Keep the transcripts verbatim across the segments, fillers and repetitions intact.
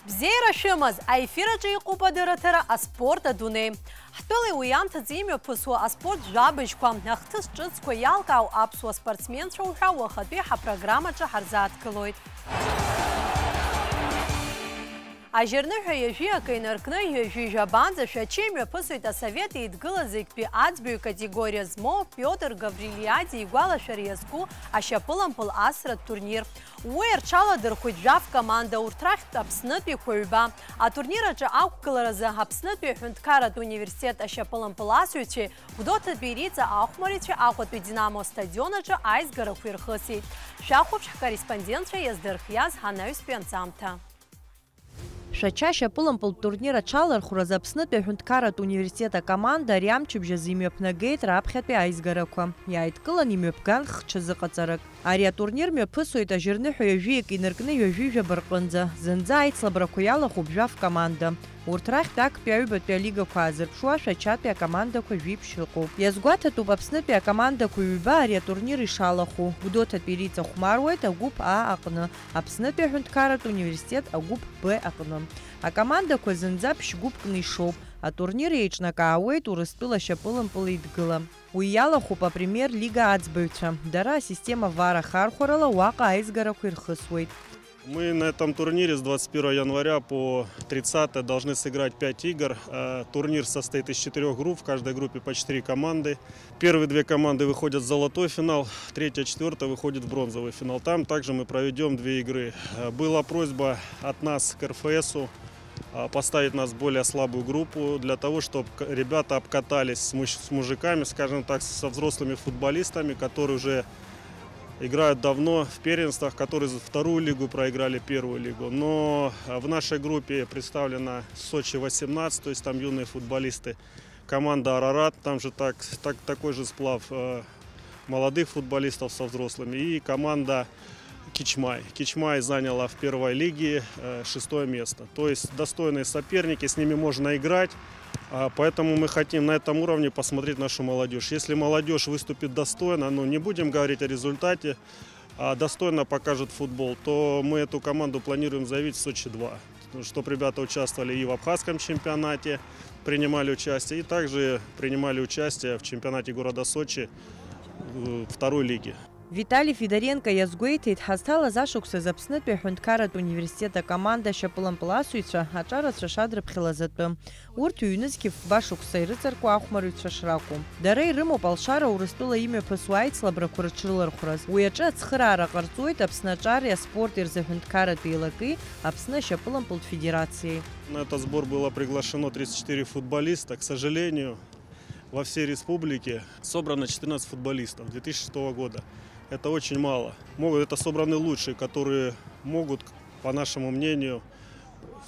Бзиара шәымаз, аефир аҿы иҟоуп адырраҭара «Аспорт адунеи». Ҳтәылеи уи анҭыҵ имҩаԥысуа аспорт жәабжьқәа, ахҭыс ҿыцқәа иалкаау аԥсуа спортсменцәа уҳәа уахатәи ҳапрограммаҿы ҳарзааҭгылоит. Ажьырныҳәа ҩажәи акы инаркны ҩажәи жәабанӡа Шәача имҩаԥысуеит асовет еидгыла зегьтәи аӡбаҩ категориа змоу Пиотр Гаврилиади игәалашәара иазку ашьапылампыл асратә турнир. Уи рҽаладырхәит жәаф команда, урҭ рахьтә Аԥснытәиқәа ҩба. Атурнир аҿы ақәгыларазы Аԥснытәи аҳәынҭқарратә университет ашьапылампыласыҩцәеи Гәдоуҭатәи Риҵа ахәмарицәеи Аҟәатәи Динамо астадион аҿы аизгарақәа ирхысит. Шәахәаԥш ҳкорреспондентцәа иаздырхиаз ҳанаҩстәи анҵамҭа. Шәача ашьапылампылтә турнир аҽалархәразы Аԥснытәи аҳәынҭқарратә университет акоманда ари амчыбжь азы имҩаԥнагеит раԥхьатәи аизгарақәа. Иааидкылан имҩаԥган хҽазыҟаҵарак. Ари атурнир мҩаԥысуеит ажьырныҳәа ҩажәи акы инаркны ҩажәи жәаба рҟынӡа. Зынӡа аицлабрақәа иалахәуп жәаф команда. Урҭ рахьтә актәи аҩбатәи алигақәа аазырԥшуа Шәачатәи акомандақәа жәиԥшь ыҟоуп. Иазгәаҭатәуп Аԥснытәи акомандақәа ҩба ари атурнир ишалахәу. Гәдоуҭатәи Риҵа хәмаруеит агәыԥ А аҟны, Аԥснытәи аҳәынҭқарратә университет агәыԥ Б аҟны. Акомандақәа зынӡа ԥшь-гәыԥкны ишоуп. Атурнир еиҿнакаауеит Урыстәыла ашьапылампыл еидгыла. Уи иалахәуп апремиер-лига аӡбаҩцәа. Дара асистема вар ахархәарала уаҟа аизгарақәа ирхысуеит. Мы на этом турнире с двадцать первого января по тридцатое должны сыграть пять игр. Э, турнир состоит из четырёх групп, в каждой группе по четыре команды. Первые две команды выходят в золотой финал, третья, четвёртая выходит в бронзовый финал. Там также мы проведём две игры. Э, была просьба от нас к Р Ф С-у, а, поставить нас в более слабую группу для того, чтобы ребята обкатались с мужчинами, скажем так, со взрослыми футболистами, которые уже играют давно в первенствах, которые вторую лигу проиграли первую лигу. Но, а, в нашей группе представлена Сочи восемнадцать, то есть там юные футболисты, команда Арарат, там же так, так, такой же сплав, э, молодых футболистов со взрослыми, и команда Кичмай. Кичмай заняла в первой лиге, э, шестое место. То есть достойные соперники, с ними можно играть. А, поэтому мы хотим на этом уровне посмотреть нашу молодёжь. Если молодёжь выступит достойно, ну, не будем говорить о результате, а достойно покажет футбол, то мы эту команду планируем заявить в Сочи два. Чтоб ребята участвовали и в абхазском чемпионате, принимали участие, и также принимали участие в чемпионате города Сочи, э, второй лиги. Витали Федоренко иазгәеиҭеит, ҳазҭалаз ашықәсазы Аԥснытәи аҳәынҭқарратә университет акоманда ашьапылампыласыҩцәа аҿарацәа шадрыԥхьалаз атәы. Урҭ ҩнызқьи фба шықәса ирыҵаркуа ахәмарыҩцәа шракәу. Дара ирымоуп алшара Урыстәыла имҩаԥысуа аицлабрақәа рыҽрылархәраз. Уи аҿы ацхыраара ҟарҵоит Аԥсны аҿари аспорти рзы аҳәынҭқарратә еилаки, Аԥсны ашьапылампылтә федерациеи. На этот сбор было приглашено тридцать четыре футболиста. К сожалению, во всей республике собрано четырнадцать футболистов две тысячи шестого года. Это очень мало. Могут, это собраны лучшие, которые могут, по нашему мнению,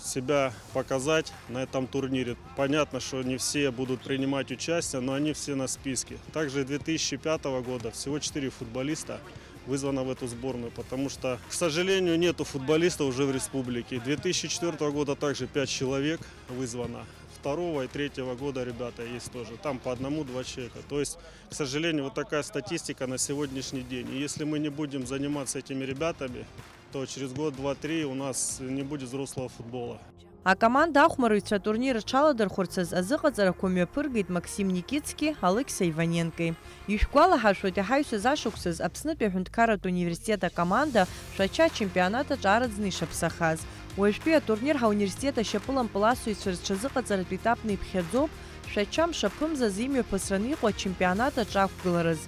себя показать на этом турнире. Понятно, что не все будут принимать участие, но они все на списке. Также две тысячи пятого года всего четыре футболиста вызвано в эту сборную, потому что, к сожалению, нету футболиста уже в республике. Две тысячи четвёртого года также пять человек вызвано. Второго и третьего года ребята есть тоже. Там по одному-два человека. То есть, к сожалению, вот такая статистика на сегодняшний день. И если мы не будем заниматься этими ребятами, то через год, два, три у нас не будет взрослого футбола. Акоманда ахәмарыҩцәа атурнир рҽаладырхәырцаз азыҟаҵарақәа мҩаԥыргеит Максим Никитски, Алықьса Иваненкои. Ишәгәалаҳаршәоит, иҳаҩсыз ашықәсаз Аԥснытәи аҳәынҭқарратә университет акоманда Шәача ачемпионат аҿы араӡны ишаԥсахаз. Уажәтәи атурнир ҳауниверситет ашьапылампыласыҩцәа рҽазыҟаҵаратә етапны иԥхьаӡоуп, Шәача мшаԥымзазы имҩаԥысраны иҟоу ачемпионат аҿы ақәгылараз.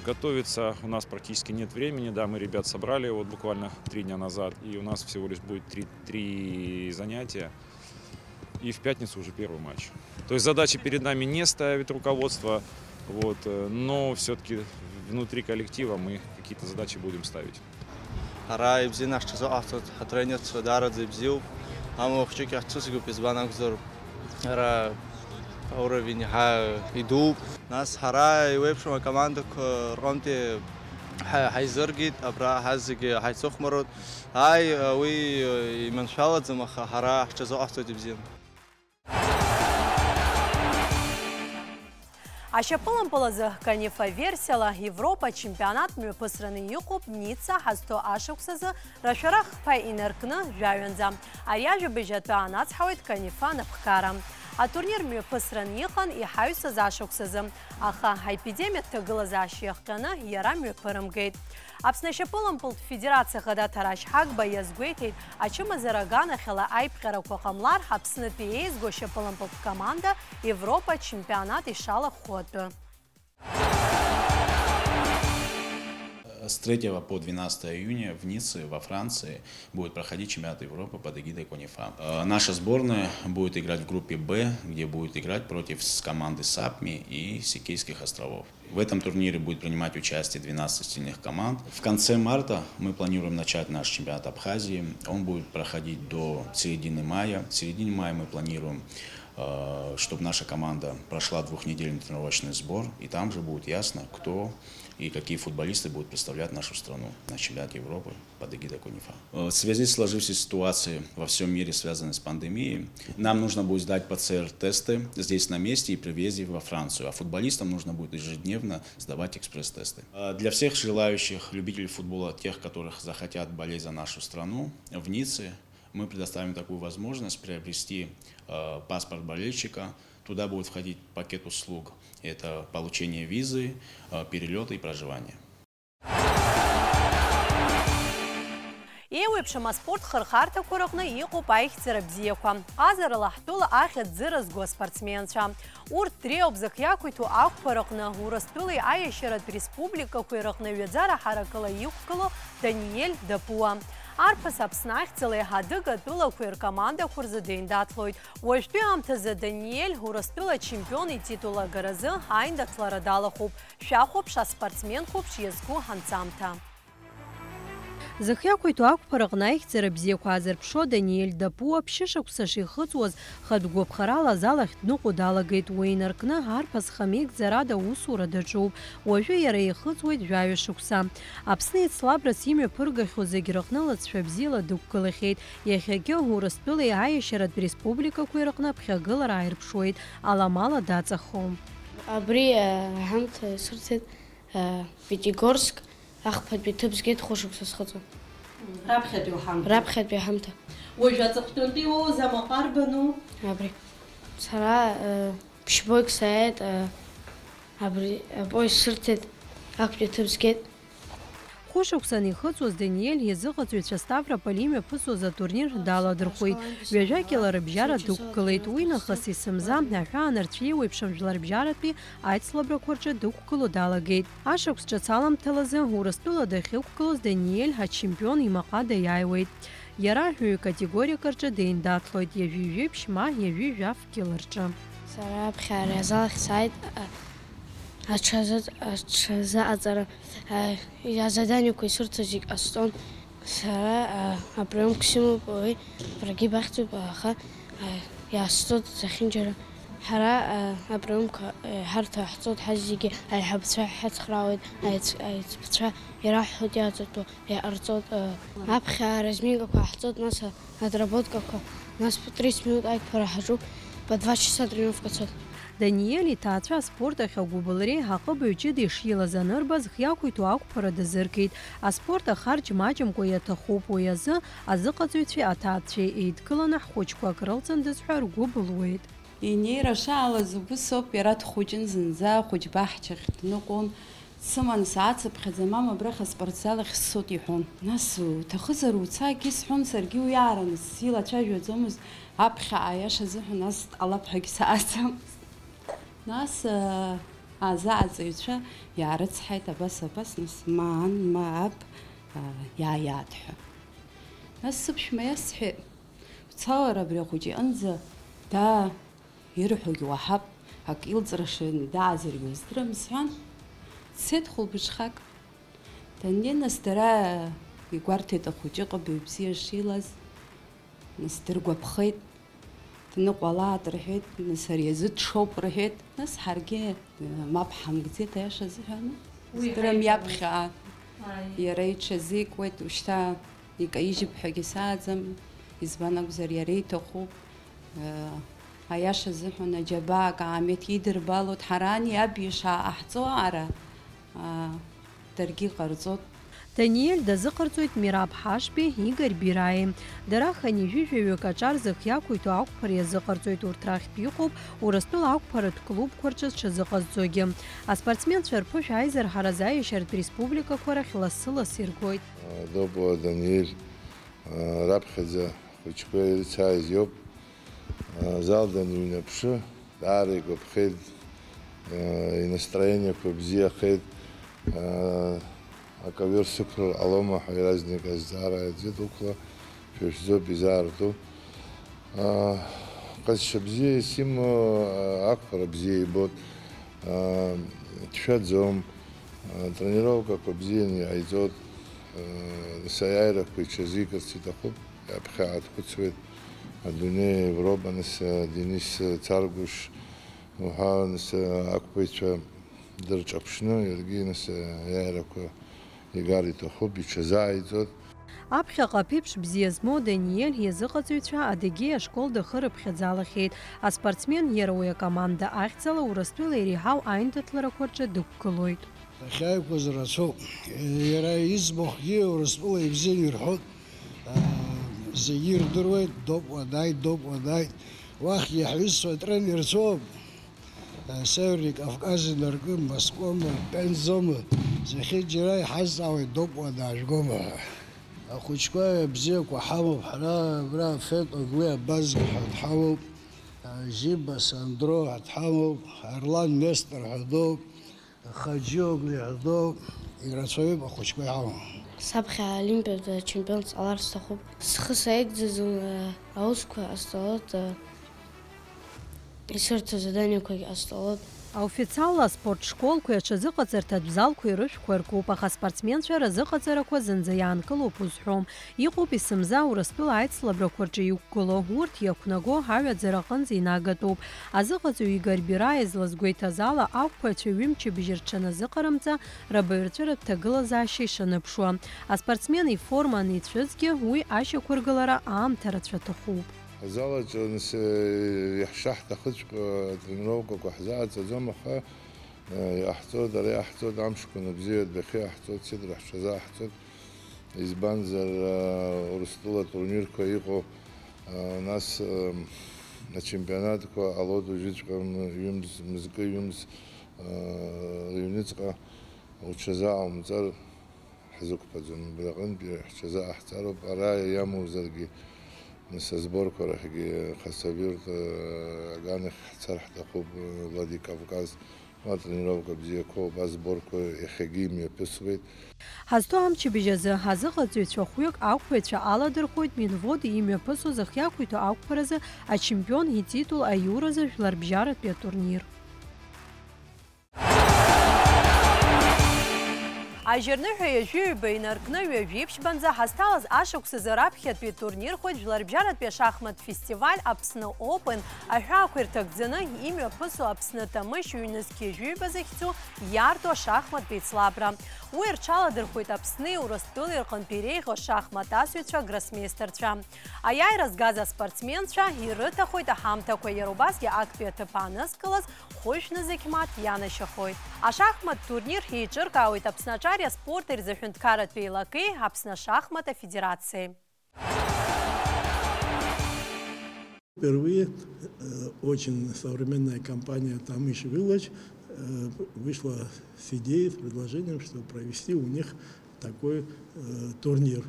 Готовиться у нас практически нет времени, да, мы ребят собрали вот буквально три дня назад, и у нас всего лишь будет три, три занятия, и в пятницу уже первый матч. То есть задачи перед нами не ставит руководство, вот, э, но всё-таки внутри коллектива мы какие-то задачи будем ставить. Ара ибзианы ҳҽазыҟаҳҵоит, ҳатренерцәа даараӡа ибзиоуп. Амала хәҷык иаҳцәыцгоуп, избан акәзар, ара ауровень иаҳа идууп. Нас ҳара еиуеиԥшым акомандақәа рҟынтәи Ҳа-, ҳаизыргеит, абра ҳазегьы ҳаицыхәмаруеит. Ааи, уи иманшәалаӡам, аха ҳара ҳҽазыҟаҳҵоит ибзианы. Ашьапылампыл азы Канифа версиала Европа ачемпионат мҩаԥысраны иҟоуп Ницца ҳазҭо ашықәс азы рашәара хԥа инаркны жәаҩанӡа. Ари ажәабжь атәы анацҳауеит Канифа анапхгара. Атурнир мҩаԥысран иҟан иҳаҩсыз ашықәс азы, аха аепидемиатә ҭагылазаашьа иахҟьаны иара мҩаԥырымгеит. Аԥсны ашьапылампылтә федерациа ахада Ҭарашь Ҳагба иазгәеиҭеит, ачымазара аганахьала аиԥҟьарақәа ҟамлар, Аԥснытәи еизго ашьапылампылтә команда Европа ачемпионат ишалахәхо атәы. С третьего по двенадцатое июня в Ницце, во Франции, будет проходить чемпионат Европы под эгидой Конифа. Э, наша сборная будет играть в группе «Б», где будет играть против с-, команды Сапми и Сикильских островов. В этом турнире будет принимать участие двенадцать сильных команд. В конце марта мы планируем начать наш чемпионат Абхазии. Он будет проходить до середины мая. В середине мая мы планируем, э, чтобы наша команда прошла двухнедельный тренировочный сбор, и там же будет ясно, кто и какие футболисты будут представлять нашу страну на чемпионате Европы под эгидой Конифа. Э, в связи с сложившейся ситуацией во всем мире, связанной с пандемией, нам нужно будет сдать П Ц Р-тесты здесь на месте и привезти во Францию, а футболистам нужно будет ежедневно сдавать экспресс-тесты. Э, для всех желающих любителей футбола, тех, которых захотят болеть за нашу страну, в Ницце мы предоставим такую возможность приобрести, э, паспорт болельщика. Туда будет входить пакет услуг. Это получение визы, э, перелёты и проживание. Еиуеиԥшым аспорт хырхарҭақәа рыҟны иҟоуп аихьӡара бзиақәа. Ҟазарала ҳтәыла ахьӡ зырызго аспортсменцәа. Урҭ дреиуоуп зых иақәиҭу ақәԥараҟны, Урыстәылеи аиашьаратә республикақәеи рыҟны ҩаӡара ҳаракыла иқәгылоу Даниель Дапуа. Арԥыс Аԥсны ахьӡала еиҳа адыга тәылақәеи ркомандақәа рзы деиндаҭлоит. Уажәтәи аамҭазы Даниель Урыстәыла ачемпион ититул агаразы аиндаҭлара далахәуп. Шәахәаԥш аспортсмен қәыԥш иазку ҳанҵамҭа. Зых иақәиҭу ақәԥараҟны аихьӡара бзиақәа аазырԥшуа Даниель Дапуа ԥшьышықәса шихыҵуаз, хатә гәаԥхарала азал ахь дныҟәо далагеит. Уи инаркны, арԥыс хамеигӡарада аусура даҿуп. Уажәы иара ихыҵуеит жәаҩа шықәса. Аԥсны еицлабрас имҩаԥыргахьоу зегь рыҟны лыҵшәа бзиала дықәгылахьеит. Иахьагьы Урыстәылеи аиашьаратә республикақәеи рыҟны аԥхьагылара ааирԥшуеит, аламала даҵахом. Абри, э, аҳамҭа сырҭеит, э, Пятигорск, ахԥатәи ҭыԥ згеит хәышықәса схыҵуа. Раԥхьатәи уҳамҭа? Раԥхьатәи аҳамҭа. Уажә аҵыхәтәантәи уоуз амаҟа арбану? Абри. Сара, э, ԥшьбоик сааит, э, абри апоезд сырҭеит, актәи аҭыԥ згеит. Хәышықәса анихыҵуаз Даниель изыҟаҵаҩцәа Ставрополь имҩаԥысуаз атурнир даладырхәит. Ҩажәа кьыла рыбжьара дықәгылеит. Уи нахыс есымза аҳәаанырцә еиуеиԥшым жәларбжьаратәи аицлабрақәа рҿы дықәгыло далагеит. Ашықәс ҿыц аламҭалазы Урыстәыла дахьықәгылоз Даниель ачемпион имаҟа даиааиуеит. Иара аҳәаҩы категориак рҿы деиндаҭлоит, ҩажәи жәиԥшь ма ҩажәи жәаф кьыла рҿы. Сара аԥхьа ари азал ахь сааит, а, аҽазы-, аҽазыҟаҵара, а, азаданиақәа исырҭо зегь ҟасҵон. Сара, а, априомк сымоуп, уи прогиб ахьӡуп, аха, а, иаасҵоит зехьынџьара. Ҳара, а, априомк, а, ҳарҭ ҳаҳҵоит, ҳазегьы аиҳабацәа ҳацхраауеит, аиц-, аиҵбацәа ираҳҳәоит иаҵатәу. Иҟарҵоит, э, аԥхьа аразминкақәа ҳҵоит, нас отработкақәа, нас по тридцать минут аиқәԥара ҳаҿуп, по два часа тренировка цоит. Даниел иҭаацәа аспорт ахь агәыбылреи аҟыбаҩ ҷыдеи шилаз анырба, зхы иақәиҭу ақәԥара дазыркит. Аспорт ахарџь маҷымкәа иаҭахуп, уи азы азыҟаҵаҩцәеи аҭаацәеи еидкыланы ҳхәыҷқәа акрылҵындаз ҳәа ргәы былуеит. Инеира шаалаз убыс ауп, иара дхәыҷын зынӡа, ахәыҷ баҳчахь дныҟәон. Дсыман саацыԥхьаӡа, мама, абрахь аспортзал ахь сцоит, иҳәон. Нас, уҭахызар уца, акгьы сҳәон, саргьы уи аараны силацәажәаӡомызт, аԥхьаҟа аиаша азыҳәан, нас дҟалап ҳәагьы сааӡамызт. Нас, аа, азы аҵаҩцәа иаарыцҳаит, абас, абас, нас, ма ан, ма аб, аа, иааиаат ҳәа. Нас сыԥшәма иасҳәеит, уца уара абри ахәыҷы иҟынӡа, даа, ирҳәогьы уаҳап, ак илҵраша даазаргьы уздырам, сҳәан, дцеит хәылбыҽхак. Даннеи, нас дара игәарҭеит ахәыҷы ҟыбаҩ бзиа шилаз, нас дыргәаԥхеит, дныҟәалааит рҳәеит, нас ари азы дшоуп рҳәеит, нас ҳаргьы, э, мап ҳамкӡеит, аиаша азыҳәан, уи здырам ҳаибабоз. Иаԥхьа, а, Иара иҽазикуеит, ушьҭа икаижьып ҳәагьы сааӡам, избан акәзар, иара иҭахуп. Аиаша азыҳәан, аџьабаа акаамеҭ идырбалоит, ҳара ани аб ишааҟаҳҵо аара, аа, даргьы иҟарҵоит. Даниель дазыҟарҵоит Мираб Ҳашбеи Игорь Бираи. Дара хынҩажәи жәаҩык аҿар зхы иақәиҭу ақәԥара иазыҟарҵоит, урҭ рахьтә иҟоуп Урыстәыла ақәԥаратә клубқәа рҿы зҽазыҟазҵогьы. Аспортсменцәа рԥышә аизырҳаразы аиашьаратә республикақәа рахь лассы-ласс иргоит. Добуа Даниель, раԥхьаӡа ахәыҷқәа ирыцааиз иоуп. Азал даныҩнаԥшы, даара игәаԥхеит, инастроениақәа бзиахеит. Аковер сықәлар ҟалома ҳәа иаразнак азҵаара ҟаиҵеит, уқәла, шәа шәзоуп изаарту. Ҟазшьа бзиа исымоу, ақәԥара бзиа ибоит, дшәаӡом, тренировкақәа бзианы иҟаиҵоит, нас аиааирақәа иҽазикырц иҭахуп. Аԥхьаҟа дхәыцуеит, адунеи, Европа, нас, Денис Царгәыш уҳәа, нас, ақәԥаҩцәа дырҿаԥшны, иаргьы, нас, аиааирақәа игар иҭахуп, иҽазааиҵоит. Аԥхьаҟа аԥеиԥш бзиа змоу Даниель иазыҟаҵаҩцәа Адыгеи ашкол дахырыԥхьаӡалахьеит. Аспортсмен иара уи акоманда ахьӡала Урыстәыла иреиҳау аиндаҭларақәа рҿы дықәгылоит. Дахьааиқәыз рацәоуп. Иара иӡбахәгьы Урыстәыла ибзианы ирҳәоит. Зегьы ирдыруеит, Доп уанааит, Доп уанааит. Уахьгьы ҳҩызцәа тренерцәоуп. Северный Кавказ инаркны, Москвоума, Пензоума, зехьынџьара иҳазҵаауеит, Доп уанаажәгома ҳәа. Ахәыҷқәа бзиақәа ҳамоуп, ҳара абра Фетоглы Абаза ҳәа дҳамоуп, Жиба Сандро ҳәа дҳамоуп, Арлан Нестор ҳәа дууп, Хаџьиоглы ҳәа дууп, ирацәаҩуп ахәыҷқәа иҳамоу. Саԥхьа олимпиада чемпион сҟалар сҭахуп. Схы саигӡаӡом, аусқәа ҟасҵалоит, исырҭо заданиақәагь ҟасҵалоит. Аофициалла аспорт школқәеи аҽазыҟаҵарҭатә залқәеи рышәқәа ркуп, аха аспортсменцәа разыҟаҵарақәа зынӡа иаанкылоуп узҳәом. Иҟоуп есымза Урыстәыла аицлабрақәа рҿы иқәгылоу, урҭ иақәнаго аҩаӡара аҟынӡа инагатәуп. Азыҟаҵаҩ Игорь Бираиа излазгәеиҭаз ала, ақәԥаҩцәа ҩымчыбжь рҽаназыҟарымҵа, рабаҩрҵәыратә ҭагылазаашьа ишаныԥшуа. Аспортсмен иформа аницәыӡгьы, уи ашьақәыргылара аамҭа рацәа аҭахуп. Азал аҿы, нас, иаҳшаҳҭахыҵәҟьо атренировкақәа ҳзааӡаӡом, аха, э, иҟаҳҵоит, ара иаҳҵоит, амшқәа набзиа адәахьы иаҳҵоит, сыдра ҳҽазааҳҵоит. Избанзар, э, Урыстәыла турнирқәа иҟоу, э, нас, э, ачемпионатқәа ҟалоит уажәыҵәҟьа м-, ҩымз, мызкы ҩымз, э, рыҩныҵҟа уҽазааумҵар, ҳзықәԥаӡом, абраҟынтәи ҳҽазааҳҵароуп, ара иамоузаргьы, нас, асборқәа рахьгьы, Хасавюрт, аганахь ҳцар ҳҭахуп, Владикавказ, уа тренировка бзиақәоуп, асборқәа иахьагьы имҩаԥысуеит. Ҳазҭоу амчыбжь азы, ҳазыҟаҵаҩцәа хәҩык ақәԥаҩцәа аладырхәоит Минводи имҩаԥысуаз ахьиақәиҭу ақәԥаразы ачемпион ититул аиуразы жәларбжьаратәи атурнир. Ажьырныҳәа ҩажәи ҩба инаркны ҩажәи ԥшьбанӡа ҳазҭалаз ашықәсазы раԥхьатәи турнирхоит Жәларбжьаратәи ашахмат фестиваль Аԥсны Open аҳәаақәа ирҭагӡаны имҩаԥысуа Аԥсны Ҭамышь ҩнызқь ҩажәи ҩба захьӡу иаарту ашахматтә еицлабра. Уи рҽаладырхәеит Аԥсни Урыстәылеи рҟынтә иреиӷьу ашахмат асыҩцәа, агроссмеистерцәа. Аиааира згаз аспортсменцәа ирыҭахоит аҳамҭақәа, иара убасгьы актәи аҭыԥ аанызкылаз хәышә нызқь мааҭ ианашьахоит. Ашахмат турнир еиҿыркаауеит Аԥсны аҿари аспорти рзы аҳәынҭқарратә еилакеи Аԥсны ашахмат афедерациеи. Впервые, э, очень современная компания Тамыш Village, э, вышла с идеей, с предложением, чтобы провести у них такой, э, турнир.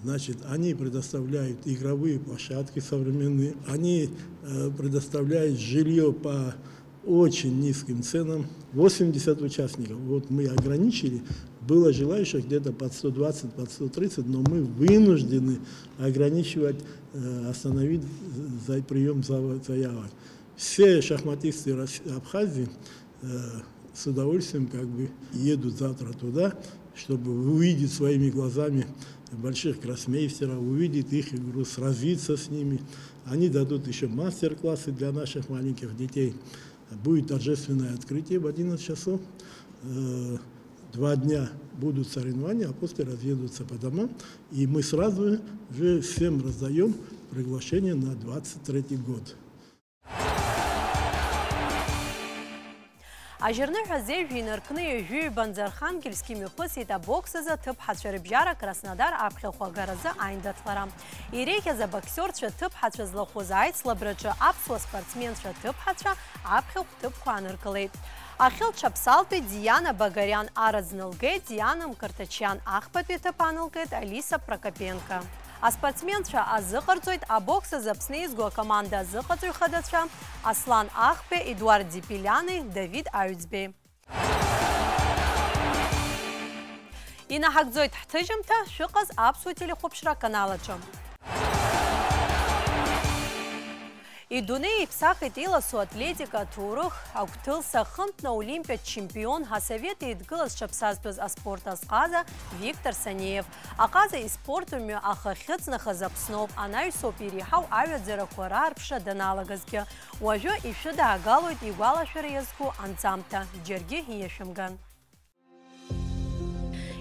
Значит, они предоставляют игровые площадки современные, они, э, предоставляют жильё по очень низким ценам. Восемьдесят участников. Вот мы ограничили. Было желающих где-то под сто двадцать, под сто тридцать, но мы вынуждены ограничивать, э, остановить за-, приём зава-, заявок. Все шахматисты Рос-, Абхазии, э, с удовольствием как бы едут завтра туда, чтобы увидеть своими глазами больших гроссмейстеров, увидеть их игру, сразиться с ними. Они дадут ещё мастер-классы для наших маленьких детей. Будет торжественное открытие в одиннадцать часов. Э, два дня Будут соревнования, а после разъедутся по домам, и мы сразу же всем раздаём приглашение на двадцать третий год. Ажьырныҳәа зежә инаркны ҩажәи ҩбанӡа Архангельск имҩаԥысит абокс азы аҭыԥҳацәа рыбжьара Краснодар аԥхьахә агаразы аиндаҭлара. Иреиӷьыз абоксиорцәа ҭыԥҳацәа злахәыз аицлабраҿы аԥсуа спортсменцәа ҭыԥҳацәа аԥхьахә ҭыԥқәа ааныркылеит. Ахьылҽаԥсалтәи Диана Багариан араӡны лгеит, Диана Мкртачиан ахԥатәи аҭыԥ аанылкылеит Алиса Прокопенко. Аспортсменцәа азыҟарҵоит абокс азы Аԥсны изго акоманда азыҟаҵаҩ хадацәа Аслан Ахбеи, Едуард Дипилиани, Давид Аҩӡбеи. Инаҳагӡоит ҳҭыжьымҭа, шәыҟаз аԥсуа телехәаԥшра аканал аҿы. Идунеи иԥсахит иласу атлетика аҭоурых агәҭылса, хынтәны аолимпиатә чемпион, асовет еидгыла зҽаԥсазтәыз аспорт азҟаза Виктор Санеев. Аҟаза испорт мҩа ахы ахьыҵнахыз Аԥсноуп, анаҩсоуп иреиҳау аҩаӡарақәа раарԥшра даналагазгьы. Уажәы ишәыдаагалоит игәалашәара иазку анҵамҭа, џьаргьы иашәымган.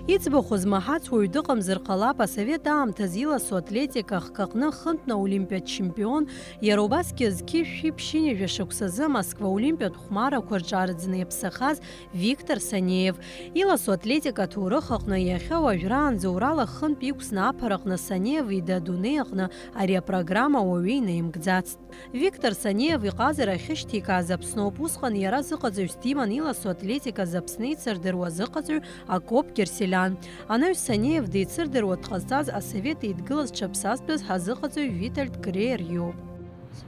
Иӡбахә змаҳац уаҩ дыҟамзар ҟалап, асовет аамҭазы иласу атлетика ахкаҟны хынтәны аолимпиатә чемпион, иара убасгьы зқьи шәи ԥшьынҩажәа шықәсазы Москва аолимпиатә хәмарақәа рҿы арӡны иаԥсахаз Виктор Санеев. Иласу атлетика аҭоурых аҟны иахьа уажәраанӡа Урал ахынтә иқәсны аԥара аҟны Санеев ида адунеи аҟны ари апрограмма уаҩы инаимгӡацт. Виктор Санеев иҟазара ахьышьҭикааз Аԥсноуп, усҟан иара зыҟаҵаҩс диман иласу атлетика азы Аԥсны ицырдыруа азыҟаҵаҩ Акоп Герселиан. Анаҩс Санеев деицырдыруа дҟазҵаз асовет еидгыла зҽаԥсазтәыз ҳазыҟаҵаҩ Витальд Греер иоуп.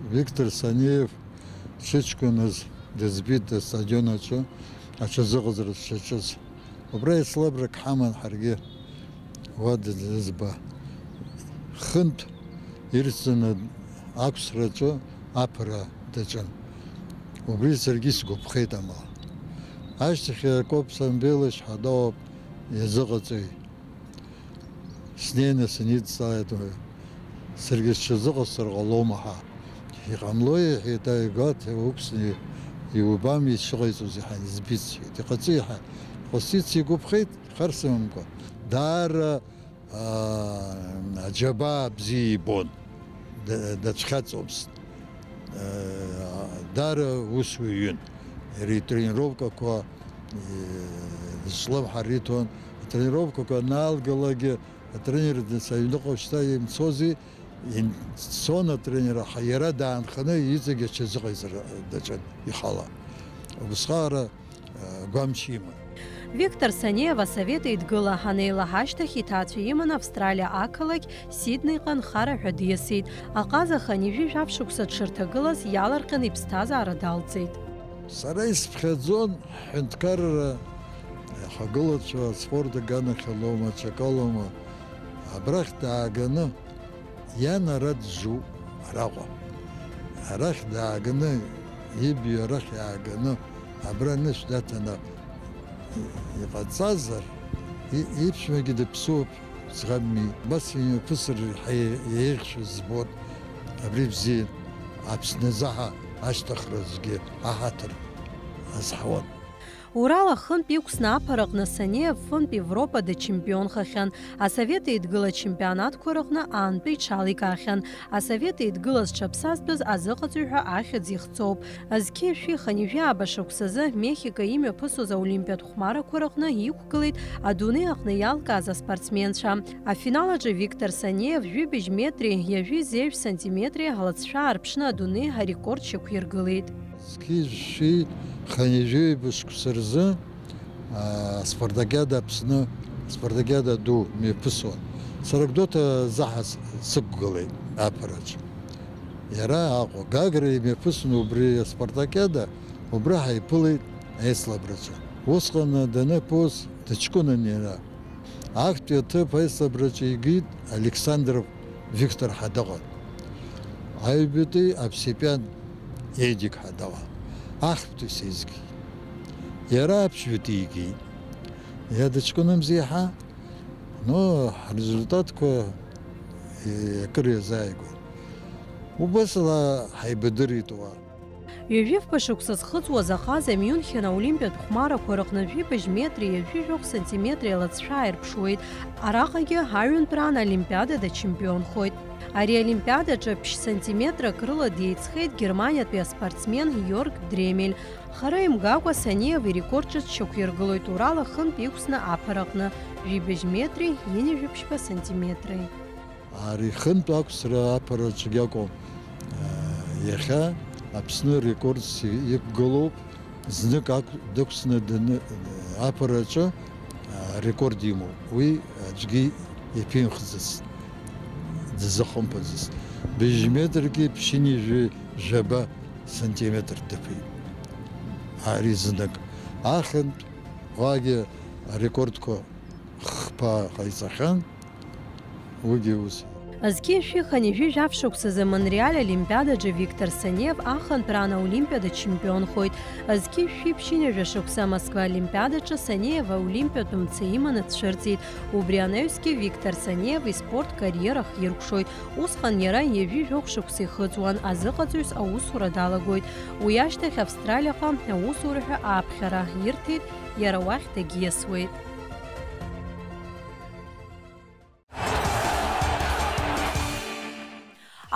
Виктор Санеев дшыҷкәыныз дызбеит астадион аҿы аҽазыҟаҵара дшаҿыз. Убра еицлабрак ҳаман ҳаргьы, уа дызба. Хынтә ирӡны ақәсраҿы аԥара даҿын. Убри саргьы сгәаԥхеит, амала. Ашьҭахь Акоп Самбелович ҳәа дыҟоуп, иазыҟаҵаҩ. Снеины санидҵааит уи. Саргьы сҽазыҟасҵар ҟалома ҳәа. Иҟамло, иҳәеит, ааигәа уқәсны иубами ишыҟаиҵоз, иҳан избеит, сҳәеит. Иҟаҵеи ҳәа. Хәасиц игәаԥхеит, хар сымамкәа. Даара, аа, аџьабаа бзиа ибон. Да-, дацәхьаҵуамызт. Даара усуаҩын. Иара итренировкақәа, э, зҿлымҳа риҭон. Атренировкақәа анаалгалакгьы, атренер днас аҩныҟа шьҭа имцози, ин-, дцон атренер, аха иара даанханы иҵегь аҽазыҟаиҵара даҿын ихала. Убысҟаара, э, гәамч иман. Виктор Санеев асовет еидгыла анеилаҳа ашьҭахь иҭаацәа иманы Австралиа ақалақь Сиднеиҟа нхара ҳәа диасит. Аҟаза хынҩажәи жәаф шықәса дшырҭагылаз иаларҟьаны иԥсҭазаара далҵит. Сара исԥхьаӡон ҳҳәынҭқарра ахагылацәа аспорт аганахьалоума, аҽакалоума, абрахь дааганы, иан ара дызу араҟа. Арахь дааганы, ибаҩ арахь иааганы, абра анышә даҭаны иҟаҵазар, и-, иԥшәмагьы дыԥсуп, ӡӷабми. Убас имҩаԥысыр еиҳа еиӷьшәа збон. Абри бзиан, Аԥсны азы ҳа ашьҭыхразгьы аҳаҭыр азҳауан. Урал ахынтә иқәсны аԥара аҟны Санеев фынтә Европа дачемпионхахьан, асовет еидгыла ачемпионатқәа рыҟны аантәы иҽаликаахьан, асовет еидгыла зҽаԥсазтәыз азыҟаҵаҩ ҳәа ахьӡ ихҵоуп. Зқьи шәи хынҩажәи ааба шықәсазы Мехико имҩаԥысуаз аолимпиатә хәмарақәа рыҟны иқәгылеит адунеи аҟны иалкааз аспортсменцәа. Афинал аҿы Виктор Санеев жәибжь метри ҩажәи зеижә сантиметри алыҵшәа аарԥшны адунеи арекорд шьақәиргылеит. Зқьи жәшәи хынҩажәи ҩба шықәса рзы, аа, аспартакиада Аԥсны, аспартакиада ду мҩаԥысуан. Сара Гәдоуҭа заҳа с-, сықәгылеит аԥараҿы. Иара Аҟәа Гагра имҩаԥысны убри аспартакиада, убра ҳаиԥылеит аицлабраҿы. Усҟан даныԥоз дыҷкәынан иара. Актәи аҭыԥ аицлабраҿы игеит Александров Виктор ҳәа дыҟан. Аҩбатәи Овсепиан Едик ҳәа дыҟан. Ахԥатәи сеизгеит. Иара аԥшьбатәи игеит. Иара дыҷкәынамзи иаҳа, но ҳрезультатқәа, е, акыр иазааигәан. Убасала ҳаибадырит уа. Ҩажәи фба шықәса зхыҵуаз ахаҵа Мюнхен аолимпиатә хәмарақәа рыҟны жәибжь метри ҩажәи жәохә сантиметри алаҵшәа ааирԥшуеит. Араҟагьы аҩынтәраан олимпиадада чемпионхоит. Ари аолимпиадаҿы ԥшь сантиметрак рыла деиҵхеит германиатәи аспортсмен Иорг Дремель. Хара имгакәа Саниев ирекорд ҿыц шьақәиргылоит Урал ахынтә иқәсны аԥара аҟны, жәибжь метри ҩынҩажәи ԥшьба сантиметри. Ари хынтә ақәсра аԥара аҿгьы акәым. Иахьа Аԥсны рекордс иқәгылоуп, знык ақә-, дықәсны даны, аԥара аҿы, а, рекорд имоуп. Уи аӡәгьы иаԥимхӡацт, дызахымԥаӡацт. Быжь метргьы ԥшьынҩажәи жәаба сантиметр дыԥеит. Ари знык. Ахынтә уагьы арекордқәа хԥа ҟаиҵахьан, уигьы ус. Зқьи шәи хынҩажәи жәаф шықәсазы Монреаль Олимпиадаҿы Виктор Саниев ахынтәраан аолимпиада чемпионхоит. Зқьи шәи ԥшьынҩажәа шықәса Москва Олимпиадаҿы Саниев аолимпиатә мца иманы дцәырҵит. Убри анаҩсгьы Виктор Саниев испорт кариера хиркәшоит. Усҟан иара ҩажәи жәохә шықәса ихыҵуан, азыҟаҵаҩыс аусура далагоит. Уи ашьҭахь Австралиаҟа аусура ҳәа аԥхьара ирҭеит, иара уахь дагьиасуеит.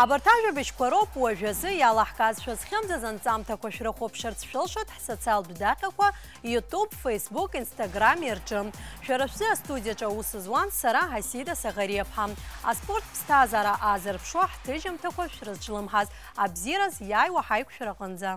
Абарҭ ажәабжьқәа роуп уажәазы иалаҳкаазшәа зхьымӡаз анҵамҭақәа шәрыхәаԥшырц шәылшоит ҳсоциалтә даҟьақәа YouTube, Facebook, Instagram рҿы. Шәара шәзы астудиаҿы аус зуан сара, Ҳасида Саӷариаԥҳа. Аспорт ԥсҭазаара аазырԥшуа ҳҭыжьымҭақәа шәрызҿлымҳаз, абзиараз иааиуа ҳаиқәшәараҟынӡа.